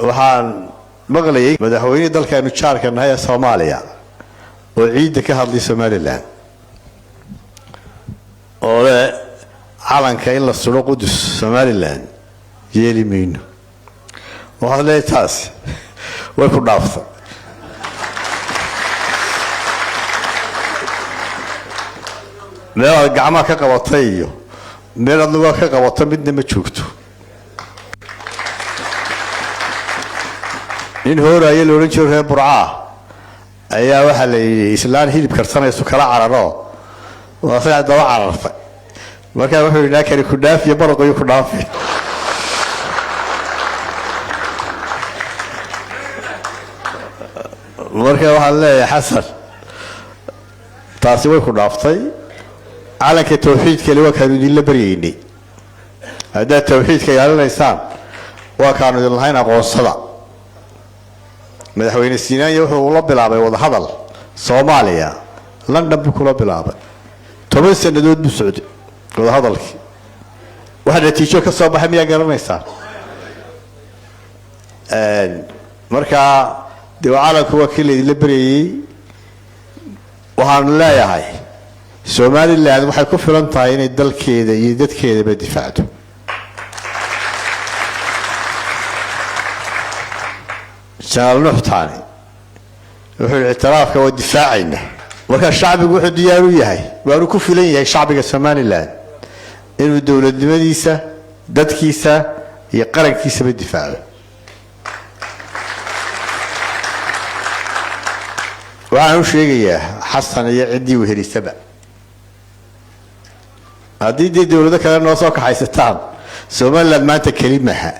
Waxaan maqlayay madaxweynihii dalkaanu jaarka nahay ee Soomaaliya oo ciidda ka hadlay Somalilan, oo le calanka in la suro Qudus Somalilan yeeli mayno. Waxaad leeyahay taasi way ku dhaaftay. Meel aad gacmaha ka qabatay iyo meel aad lugaa ka qabato midna ma joogto. Nin hooraayo la odhan jiro reer Burcaa ayaa waxaa la yidhi islaan hilib karsanaysu kala cararo, waa asagaa daba carartay. Markaa wuxuu yidhi naakani ku dhaafiyo baraqoyo ku dhaafi. Marka waxaan leeyahay Xasan, taasi way ku dhaaftay. Calanka tawxiidkale waa kaanu idinla baryaynay. Haddaad tawxiidka ilaalinaysaan, waa kaanu idin lahayn aqoonsada. Madaxweyne Siinaanya wuxuu ula bilaabay wadahadal Soomaaliya, London buu kula bilaabay. 10 sannadood buu socday wadahadalkii. Waxa natiijo ka soo baxay miyaa garanaysaa? Markaa dee calanku waa kii laydinla baryayey. Waxaanu leeyahay Somalilan waxay ku filan tahay inay dalkeeda iyo dadkeedaba difaacdo. Janaal Nuxtaani wuxuu yihi ictiraafka waa difaacayna. Marka shacbigu wuxuu diyaar u yahay, waanu ku filan yahay shacbiga Somalilan inuu dowladnimadiisa, dadkiisa iyo qarankiisaba difaaco. Waxaan u sheegayaa Xasan iyo ciddii wehelisaba, haddii dee dowlado kale noo soo kaxaysataan, Somaliland maanta keli maha.